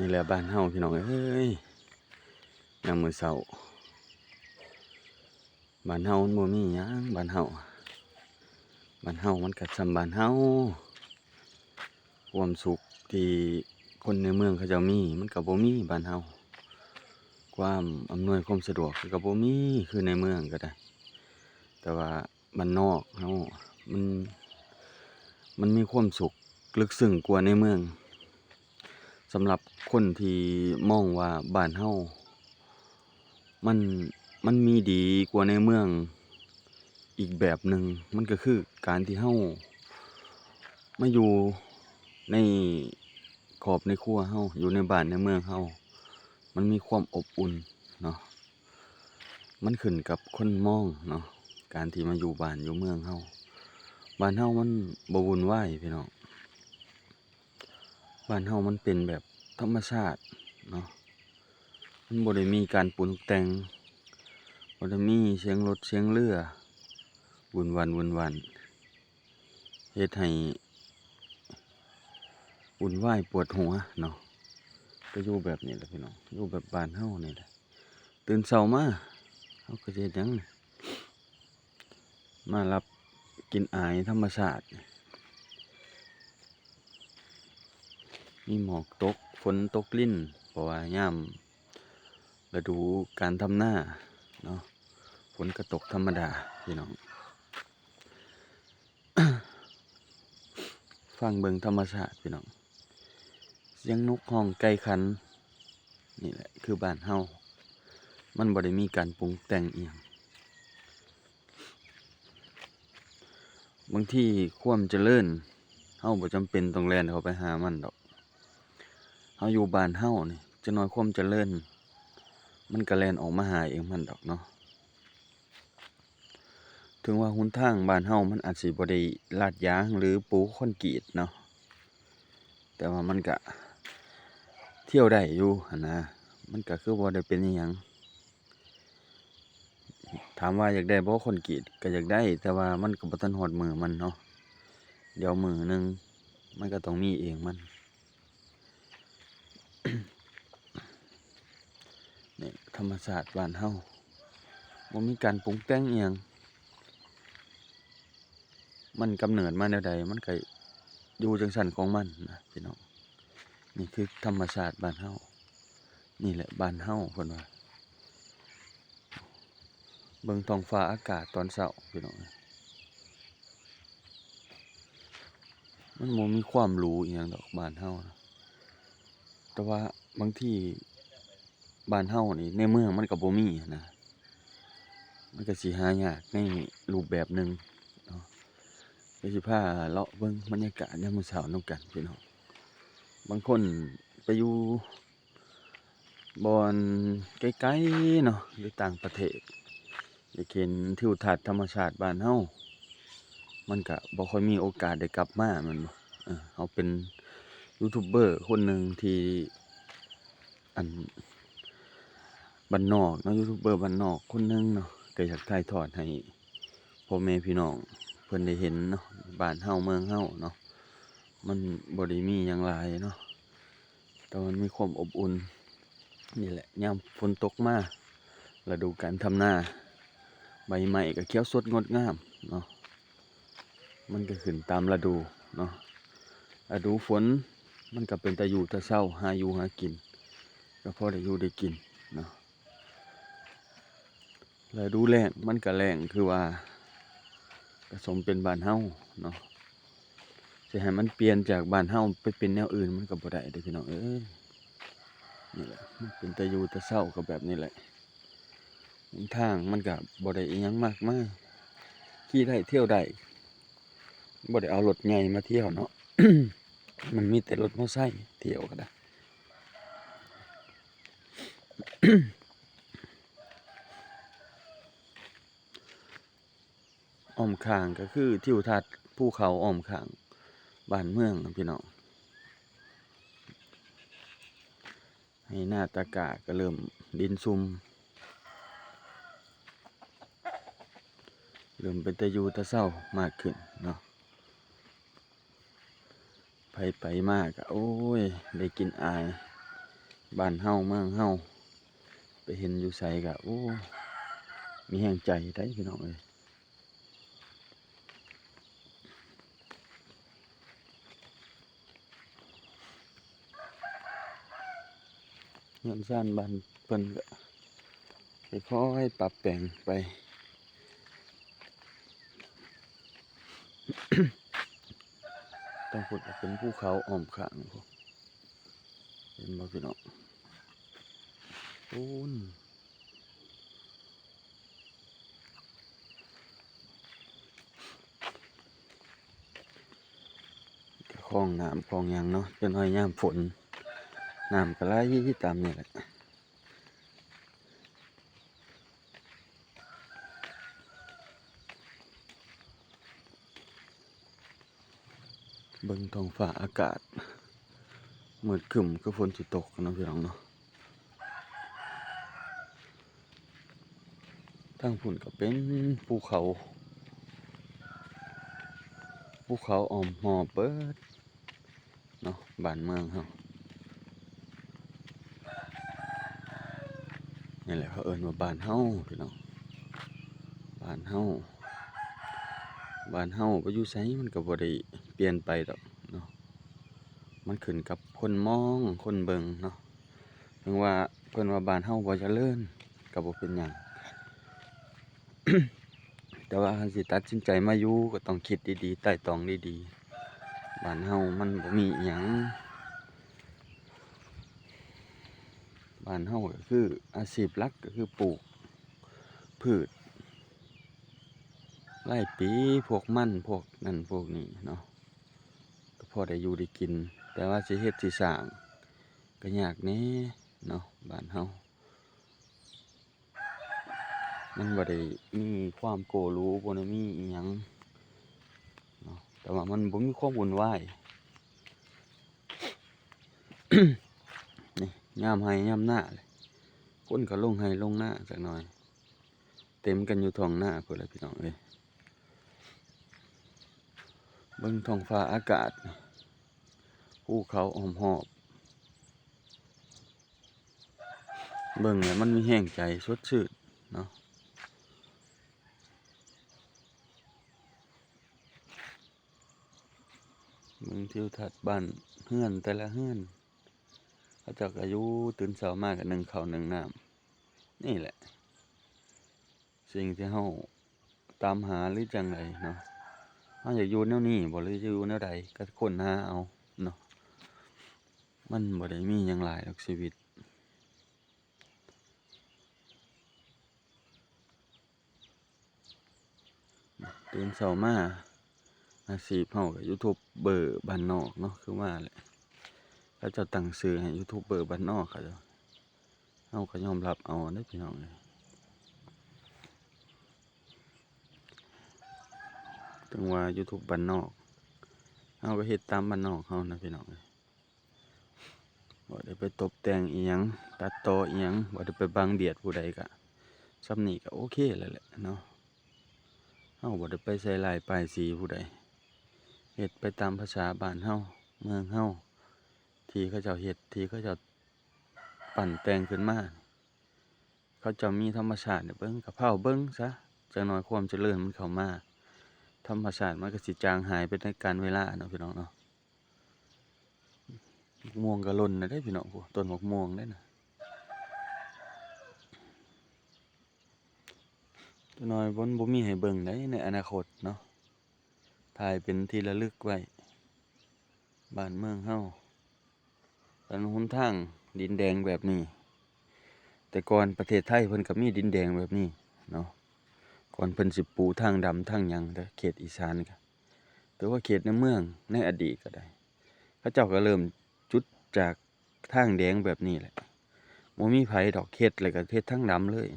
ນີ້ແຫຼະບ້ານເຮົາພີ່ນ້ອງເອີຍ ຍາມມື້ເຊົ້າ ບ້ານເຮົາມັນບໍ່ມີຫຍັງ ບ້ານເຮົາ ບ້ານເຮົາມັນກະຊ່ຳບ້ານເຮົາ ຄວາມສຸກທີ່ຄົນໃນເມືອງເຂົາເຈົ້າມີ ມັນກະບໍ່ມີບ້ານເຮົາ ຄວາມອຳນວຍຄວາມສະດວກເຂົາກະບໍ່ມີຄືໃນເມືອງກະໄດ້ ແຕ່ວ່າ ບ້ານນອກເຮົາ ມັນ ມັນມີຄວາມສຸກເລິກເຊິ່ງກວ່າໃນເມືອງ ສຳລັບຄົນທີ່ມອງວ່າບ້ານເຮົາ ມັນ ມັນມີດີກວ່າໃນເມືອງອີກແບບໜຶ່ງ ມັນກະຄືການທີ່ເຮົາມາຢູ່ໃນຄອບໃນຄົວເຮົາ ຢູ່ໃນບ້ານໃນເມືອງເຮົາ ມັນມີຄວາມອົບອຸ່ນເນາະ. ມັນຂຶ້ນກັບຄົນມອງເນາະ ການທີ່ມາຢູ່ບ້ານຢູ່ເມືອງເຮົາ ບ້ານເຮົາມັນບໍ່ວຸ່ນວາຍພີ່ນ້ອງ ບ້ານເຮົາມັນເປັນແບບທຳມະຊາດເນາະ ມັນບໍ່ໄດ້ມີການປຸງແຕ່ງ ບໍ່ໄດ້ມີສຽງລົດສຽງເຮືອວຸ່ນວັນວຸ່ນວັນ ເຮັດໃຫ້ວຸ່ນວາຍປວດຫົວເນາະ ກະຢູ່ແບບນີ້ແຫຼະພີ່ນ້ອງ ຢູ່ແບບບ້ານເຮົານີ້ແຫຼະ ຕື່ນເຊົ້າມາ ເຮົາກະຊິເຮັດຫຍັງ ມາຫຼັບກິນອາຍທຳມະຊາດ ມີໝອກຕົກ ຝົນຕົກລິນ ເພາະວ່າຍາມລະດູການທຳນາເນາະ ຝົນກະຕົກທຳມະດາພີ່ນ້ອງ. ຟັງເບິ່ງທຳມະຊາດພີ່ນ້ອງ ສຽງນົກຮ້ອງໄກ່ຂັນ ນີ້ແຫຼະຄືບ້ານເຮົາ ມັນບໍ່ໄດ້ມີການປຸງແຕ່ງອີ່ຫຍັງ ບາງທີຄວາມຈະເລີນ ເຮົາບໍ່ຈຳເປັນຕ້ອງແລ່ນເຂົ້າໄປຫາມັນດອກ ເຮົາຢູ່ບ້ານເຮົານີ້ ຈັກໜ້ອຍຄວາມຈະເລີນ ມັນກະແລ່ນອອກມາຫາເອງມັນດອກເນາະ. ເຖິງວ່າຫົນທາງບ້ານເຮົາມັນອາດຊິບໍ່ໄດ້ລາດຢາງ ຫຼື ປູຄອນກຣີດເນາະ ແຕ່ວ່າມັນກະທ່ຽວໄດ້ຢູ່ຫັ້ນນະ ມັນກະຄືບໍ່ໄດ້ເປັນອີ່ຫຍັງ ຖາມວ່າຢາກໄດ້ບໍ່ຄອນກຣີດ ກະຢາກໄດ້ ແຕ່ວ່າມັນກະບໍ່ທັນຮອດມື້ມັນເນາະ ດຽວມື້ໜຶ່ງມັນກະຕ້ອງມີເອງມັນ. ນີ້ທຳມະຊາດບ້ານເຮົາ ບໍ່ມີການປຸງແຕ່ງອີ່ຫຍັງ ມັນກຳເນີດມາແນວໃດ ມັນກະຢູ່ຈັ່ງຊັ້ນຂອງມັນນະພີ່ນ້ອງ ນີ້ຄືທຳມະຊາດບ້ານເຮົາ ນີ້ແຫຼະບ້ານເຮົາເພິ່ນວ່າ. ເບິ່ງທ້ອງຟ້າອາກາດຕອນເຊົ້າພີ່ນ້ອງ ມັນບໍ່ມີຄວາມຫຼູອີ່ຫຍັງດອກບ້ານເຮົານະ ແຕ່ວ່າບາງທີບ້ານເຮົານີ້ໃນເມືອງມັນກະບໍ່ມີຫັ້ນນະ ມັນກະຊິຫາຍາກໃນຮູບແບບໜຶ່ງເນາະ ກະຊິພາເລາະເບິ່ງບັນຍາກາດຍາມມື້ເຊົ້ານຳກັນພີ່ນ້ອງ ບາງຄົນໄປຢູ່ ບ່ອນໄກໆເນາະ ຢູ່ຕ່າງປະເທດ ຢາກເຫັນທິວທັດທຳມະຊາດບ້ານເຮົາ ມັນກະບໍ່ຄ່ອຍມີໂອກາດໄດ້ກັບມາແມ່ນບໍ່ ເອີ ເຮົາເປັນຢູທູບເບີຄົນໜຶ່ງທີ່ ອັນ ບ້ານນອກເນາະ ຢູທູບເບີບ້ານນອກຄົນໜຶ່ງເນາະ ກະຢາກຖ່າຍທອດໃຫ້ພໍ່ແມ່ພີ່ນ້ອງເພິ່ນໄດ້ເຫັນເນາະ ບ້ານເຮົາເມືອງເຮົາເນາະ ມັນບໍ່ໄດ້ມີຫຍັງຫຼາຍເນາະ ແຕ່ມັນມີຄວາມອົບອຸ່ນ ນີ້ແຫຼະ ຍາມຝົນຕົກມາ ລະດູການທຳນາ ໃບໄມ້ກະຂຽວສົດງົດງາມເນາະ ມັນກະຂຶ້ນຕາມລະດູເນາະ ລະດູຝົນມັນກະເປັນຕາຢູ່ຕາເຊົາ ຫາຢູ່ຫາກິນ ກະພໍໄດ້ຢູ່ໄດ້ກິນເນາະ. ລະດູແລ້ງມັນກະແລ້ງຄືວ່າ ກະສົມເປັນບ້ານເຮົາເນາະ ຊິໃຫ້ມັນປ່ຽນຈາກບ້ານເຮົາໄປເປັນແນວອື່ນມັນກະບໍ່ໄດ້ເດ້ພີ່ນ້ອງເອີຍ ນີ້ແຫຼະ ມັນເປັນຕາຢູ່ຕາເຊົາກະແບບນີ້ແຫຼະ ຫົນທາງມັນກະບໍ່ໄດ້ອີ່ຫຍັງມາກມາຍ ຂີ່ໄດ້ທ່ຽວໄດ້ ບໍ່ໄດ້ເອົາລົດໃຫຍ່ມາທ່ຽວເນາະ ມັນມີແຕ່ລົດມໍໄຊທ່ຽວກະໄດ້. ອ້ອມຂ້າງກະຄືທິວທັດພູເຂົາອ້ອມຂ້າງບ້ານເມືອງນະພີ່ນ້ອງ ໄຮ່ນາຕາກ້າກະເລີ່ມດິນຊຸ່ມ ເລີ່ມເປັນຕາຢູ່ຕາເຊົາມາກຂຶ້ນເນາະ. ໃຜໄປມາກະ ໂອ້ຍ ໄດ້ກິນອາຍ ບ້ານເຮົາເມືອງເຮົາ ໄປເຫັນຢູ່ໃສກະ ໂອ້ ມີແຮງໃຈໄດ໋ພີ່ນ້ອງເອີຍ. ເຮືອນຊານບ້ານເພິ່ນກະຄ່ອຍໆປັບແປງໄປ. ທາງພຸ້ນກະເປັນພູເຂົາອ້ອມຂ້າງພຸ້ນ ເຫັນບໍ່ພີ່ນ້ອງ? ພຸ້ນ ຄອງນ້ຳຄອງຫຍັງເນາະ, ຈັກໜ້ອຍຍາມຝົນ ນ້ຳກະໄຫຼຕາມນີ້ແຫຼະ. ເບິ່ງທ້ອງຟ້າອາກາດມືດຄຶ້ມ ຄືຝົນຊິຕົກເນາະພີ່ນ້ອງເນາະ. ທາງພຸ້ນກະເປັນພູເຂົາ ພູເຂົາອ້ອມຮອບເບີດ ເນາະ ບ້ານເມືອງເຮົາ. ນີ້ແຫຼະເຂົາເອີ້ນວ່າບ້ານເຮົາພີ່ນ້ອງ ບ້ານເຮົາ ບ້ານເຮົາໄປຢູ່ໃສມັນກະບໍ່ໄດ້ປ່ຽນໄປດອກເນາະ. ມັນຂຶ້ນກັບຄົນມອງ ຄົນເບິ່ງເນາະ. ເຖິງວ່າເພິ່ນວ່າບ້ານເຮົາບໍ່ຈະເລີນກະບໍ່ເປັນຫຍັງ ແຕ່ວ່າຄັນຊິຕັດສິນໃຈມາຢູ່ກະຕ້ອງຄິດດີໆ ໄຕ່ຕອງດີໆ. ບ້ານເຮົາມັນບໍ່ມີອີ່ຫຍັງ ບ້ານເຮົາກະຄືອາຊີບຫຼັກກະຄືປູກພືດລາຍປີ ພວກມັນ ພວກນັ້ນພວກນີ້ເນາະ ກະພໍໄດ້ຢູ່ໄດ້ກິນ. ແຕ່ວ່າຊິເຮັດຊິສ້າງກະຍາກແດ່ເນາະ ບ້ານເຮົາ ມັນບໍ່ໄດ້ມີຄວາມໂກຫຼູ ບໍ່ໄດ້ມີອີ່ຫຍັງເນາະ ແຕ່ວ່າມັນບໍ່ມີຄວາມວຸ່ນວາຍ. ນີ້ຍາມໄຮ່ຍາມນາ ຄົນກະລົງໄຮ່ລົງນາຈັກໜ້ອຍ ເຕັມກັນຢູ່ທ້ອງນາພຸ້ນແຫຼະພີ່ນ້ອງເອີຍ. ເບິ່ງທ້ອງຟ້າອາກາດ ພູເຂົາອ້ອມຮອບ ເບິ່ງແລ້ວມັນມີແຮງໃຈ ສົດຊື່ນເນາະ. ເບິ່ງທິວທັດບ້ານເຮືອນແຕ່ລະເຮືອນ ເຂົາເຈົ້າກະຢູ່ ຕື່ນເຊົ້າມາກະໜຶ້ງເຂົ້າໜຶ້ງນ້ຳ. ນີ້ແຫຼະສິ່ງທີ່ເຮົາຕາມຫາ ຫຼືຈັ່ງໃດເນາະ ເຮົາຢາກຢູ່ແນວນີ້ບໍ່ ຫຼືຢູ່ແນວໃດກະຄົ້ນຫາເອົາເນາະ. ມັນບໍ່ໄດ້ມີຫຍັງຫຼາຍດອກຊີວິດ. ຕື່ນເຊົ້າມາ ອາຊີບເຮົາກະຢູທູບເບີບ້ານນອກເນາະ ຄືວ່າແຫຼະ ເຂົາເຈົ້າຕັ້ງຊື່ໃຫ້ຢູທູບເບີບ້ານນອກ ເຂົາເຈົ້າ ເຮົາກະຍອມຮັບເອົາເດີພີ່ນ້ອງເອີຍ. ເຖິງວ່າຢູທູບບ້ານນອກ ເຮົາກະເຮັດຕາມບ້ານນອກເຮົານະພີ່ນ້ອງເອີຍ. ບໍ່ໄດ້ໄປຕົບແຕ່ງອີ່ຫຍັງ ຕັດຕໍ່ອີ່ຫຍັງ ບໍ່ໄດ້ໄປບັງບຽດຜູ້ໃດ ກະສ່ຳນີ້ກະໂອເຄແລ້ວແຫຼະເນາະ. ເຮົາບໍ່ໄດ້ໄປໃສ່ຮ້າຍປ້າຍສີຜູ້ໃດ ເຮັດໄປຕາມພາສາບ້ານເຮົາ ເມືອງເຮົາ ທີ່ເຂົາເຈົ້າເຮັດ ທີ່ເຂົາເຈົ້າປັ້ນແຕ່ງຂຶ້ນມາ. ເຂົາເຈົ້າມີທຳມະຊາດໃຫ້ເບິ່ງ ກະເຝົ້າເບິ່ງຊະ ຈັກໜ້ອຍຄວາມຈະເລີນມັນເຂົ້າມາ ທຳມະຊາດມັນກະຊິຈາງຫາຍໄປໃນການເວລາເນາະ ພີ່ນ້ອງເນາະ. ໝາກມ່ວງກະຫຼົ່ນແລ້ວເດ້ພີ່ນ້ອງ ໂອ້ ຕົ້ນໝາກມ່ວງເດ້ນະ. ຈັກໜ້ອຍມັນບໍ່ມີໃຫ້ເບິ່ງໃດໃນອະນາຄົດເນາະ ຖ່າຍເປັນທີ່ລະລຶກໄວ້ ບ້ານເມືອງເຮົາ. ຖະໜົນຫົນທາງດິນແດງແບບນີ້ ແຕ່ກ່ອນປະເທດໄທເພິ່ນກະມີດິນແດງແບບນີ້ເນາະ ກ່ອນເພິ່ນຊິປູທາງດຳທາງຫຍັງເດີ ເຂດອີສານກະ ຫຼືວ່າເຂດໃນເມືອງໃນອະດີດກະໄດ້ ເຂົາເຈົ້າກະເລີ່ມຈຸດຈາກທາງແດງແບບນີ້ແຫຼະ. ບໍ່ມີໃຜດອກເຮັດແລ້ວກະເຮັດທາງດຳເລີຍ.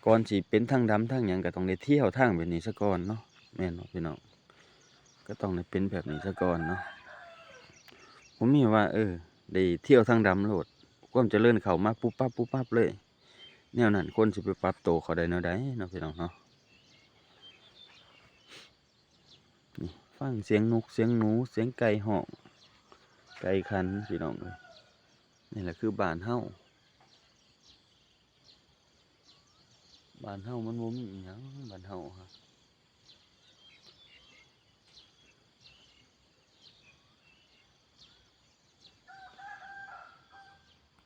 ກ່ອນຊິເປັນທາງດຳທາງຫຍັງກະຕ້ອງໄດ້ທ່ຽວທາງແບບນີ້ສາກ່ອນເນາະ ແມ່ນບໍ່ພີ່ນ້ອງ? ກະຕ້ອງໄດ້ເປັນແບບນີ້ສາກ່ອນເນາະ ບໍ່ມີວ່າ ເອີ ໄດ້ທ່ຽວທາງດຳໂລດ ຄວາມຈະເລີນເຂົ້າມາປຸບປັບປຸບປັບເລີຍ. ແນວນັ້ນຄົນຊິໄປປັບໂຕເຂົາໄດ້ແນວໃດເນາະ ພີ່ນ້ອງເນາະ? ນີ້ ຟັງສຽງນົກສຽງໜູ ສຽງໄກ່ຮ້ອງ ໄກ່ຂັນ ພີ່ນ້ອງເອີຍ. ນີ້ແຫຼະຄືບ້ານເຮົາ. ບ້ານເຮົາມັນບໍ່ມີອີ່ຫຍັງ ບ້ານເຮົາຫັ້ນ